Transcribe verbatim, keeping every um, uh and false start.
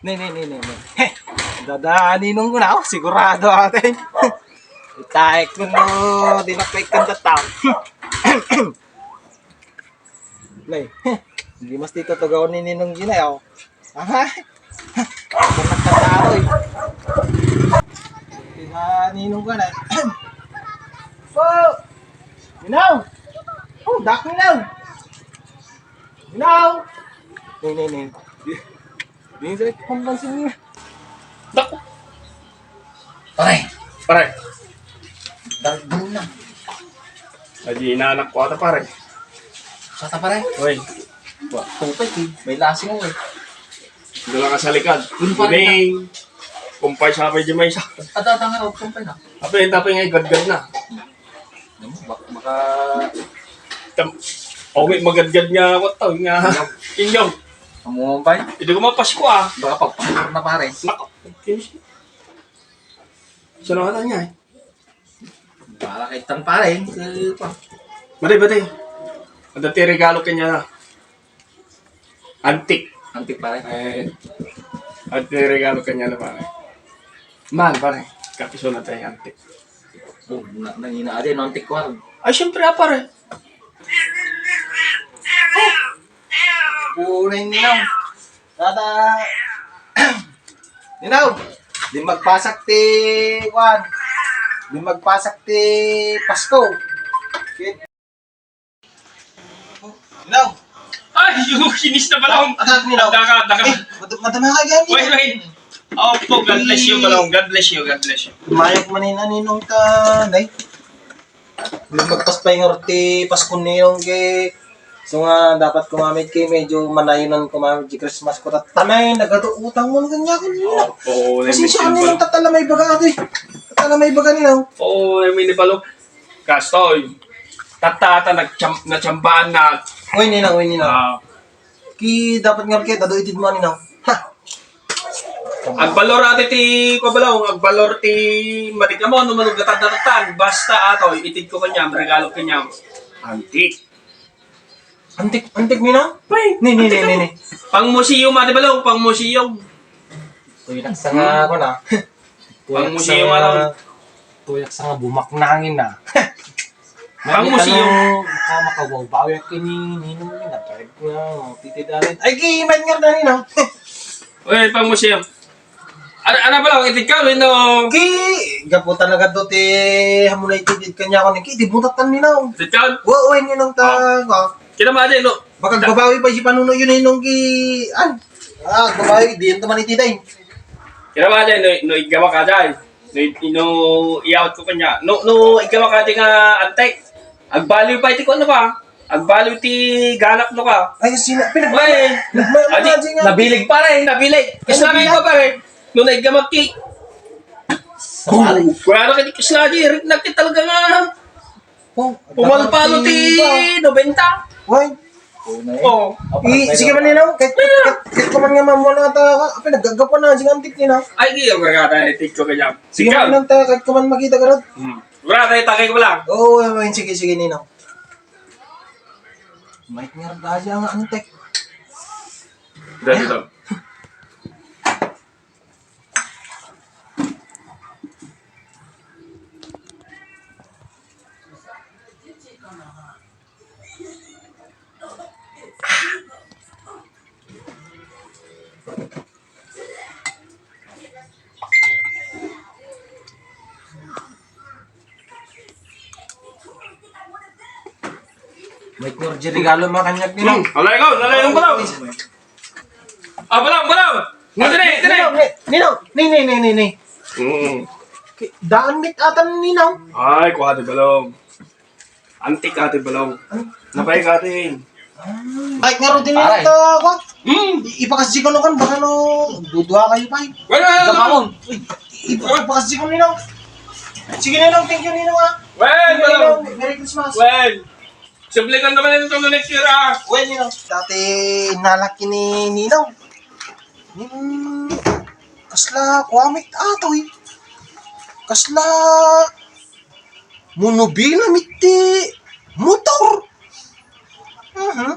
Ne, ne, ne, ne, ne. He! Dada, ninong ko na, oh, sigurado ate. Itahek ko no, di na pwede kang datang. Nay, hindi mas dito to gawin ni Ninong Ginay, oh. Aha. Banak ka tao, eh. Di na Ninong ka na, eh. Po! Ninong! Oh, dak Ninong! Ninong! Nay, nay, nay. Di, di sa pampansin niya. Dak. Pare. Pare. Dagdag na. Adi inaanak ko ata, pare. Sata, pare? Oy. Wa, tupay, eh. May lasing mo, eh. Dala ka sa likod. Yun, pare. Kumpay sa pay di may isa. Ada, ada nga raw, kumpay na. Apay, tapay nga, gadgad na. Ano mo, bak-, baka Tam-, okay, magadgad nga, what tawag nga? Inyong. Inyong. Amo, pay? Hindi ko mapasko, ah. Baka pagpapor na, pare. Nako. Saan ang niya, eh? Para kay tang pare, eh, pa. Bati, bati. Ang dati regalo kanya na. Antik. Antik, pare. Eh, antik regalo kanya na, pare. Man, pare. Kapiso na tayo, antik. Oh, na, nangina aja, no, antik ko, ah. Ay, siyempre, ah, pare. Puro yung ninaw. Tata. Ninaw. Di magpasak ti, kuan. Di magpasak ti Pasko. Ninaw. Ay, yung kinis na pala. Agad, Ninaw. Daga, daga. Eh, mad-, madama ka yan, Wait, Ninaw. Wait. Opo, God bless you, Balong. God bless you, God bless you. Mayag man yun, Ninong ta, day. Di magpaspay nga ti Pasko niyo, kay, so nga, dapat kumamit kay medyo manayonan kumamit di Christmas ko. Tatanay, nagado utang mo, ganyan ko niyo. Opo, Pasensya ka, Ninong, tatala may baga, ate. Tatala may baga, Ninaw. Oo, I mean, ni Balong. Kastoy. Tatata, nagtsam-, natsambahan na. Uy, Ninang, uy, Ninang. Ah. Ki, dapat nga, ki, dado itid mo, Ninang. Ha! Agbalor ati ti, kuan, Balong, agbalor ti, matik mo, no, manong gatad-gatad. Basta, atoy, itid ko kanya, regalo kanya. Antik. Antik, antik, Ninang? Pay, Ni, ni, ni, antik ni, ako. Ni. Pang museum, ati, Balong, pang museum. Tuyak sa nga, Hmm. kuan, ah. Pang Tuyak sa museum, nga, ano? Tuyak sa nga bumaknangin, ah. Pang museum. Ano, maka-, makawawbawi ako ni Ninong, ni Ninang, pag nga, oh, titidalan. Ay, ki, may nga na, Ninang. Uy, pang museum. Ano, ano pala, itid ka, Ninong? Ki, gapu talaga to, ti, hamuna itid kanya ako, ni, ki, di mo tatan, Ninong. Itid ka? Wa, uy, Ninong, ta, Ah. wa. Kinamadi, no? Baka babawi pa si Panuno yun, eh, nung gi-, an? Ah, babawi, di yun tuman iti day. Kinamadi, no, no, igama ka, day. No, no, iyawat ko kanya. No, no, igama ka, di nga, antek. Agbaliw pa iti ko, ano ba? Agbaliw ti ganak, no ka? Ay, sina-, pinag-, Ay, nag-, adi, nag-, nabilig pa rin. Nabilig. Kasi Nabilig. Nabilig pa rin. No, naigamak ki. Sa pare. Wala na kadi kasi nga, di, nagkit talaga nga. Oh, pumalpalo ti nobenta. Why? Oo na eh. Oh. I-, sige man, Ninong. Kahit, kahit, kahit ko man nga mamuha na ata, apay, nagagapan na, sige, antik, Ninong. Ay, di, ang barkada, eh, take ko kanya. Sige man, Ninong, ta, kahit ko man makita ka ron. Hmm. Wala tayo, tagay ko lang. Oo, ayun, sige, sige, Ninong. Mike nga rin kasi ang antik. Dali lang. May kurdi regalo makanyag nila. Hmm, alay ko, alay ko, balaw. Ah, balaw, balaw. Ito na, ito na. Ninong, ni, ni, ni, ni, ni. Mm. Daan mit atan, Ninong. Ay, kuha di balaw. Antik ati balaw. Napay ka ati. Ay, nga rin din Pare. Ito, ako. Hmm. I-, ipakasdi ko no kan, baka no, dudua kayo pa eh. Wala, wala, wala. Gabamon. Uy, i-, ipakasdi ko, Ninong. Sige, Ninong, thank you, Ninong, ah. Well, Ninong, balaw. Merry Christmas. Well. Sublikan naman ito ng next year, ah. Well, Ninong, dati nalaki ni Ninong. Hmm, kasla, kuamit ato eh. Kasla, Munubina miti motor. Mhm.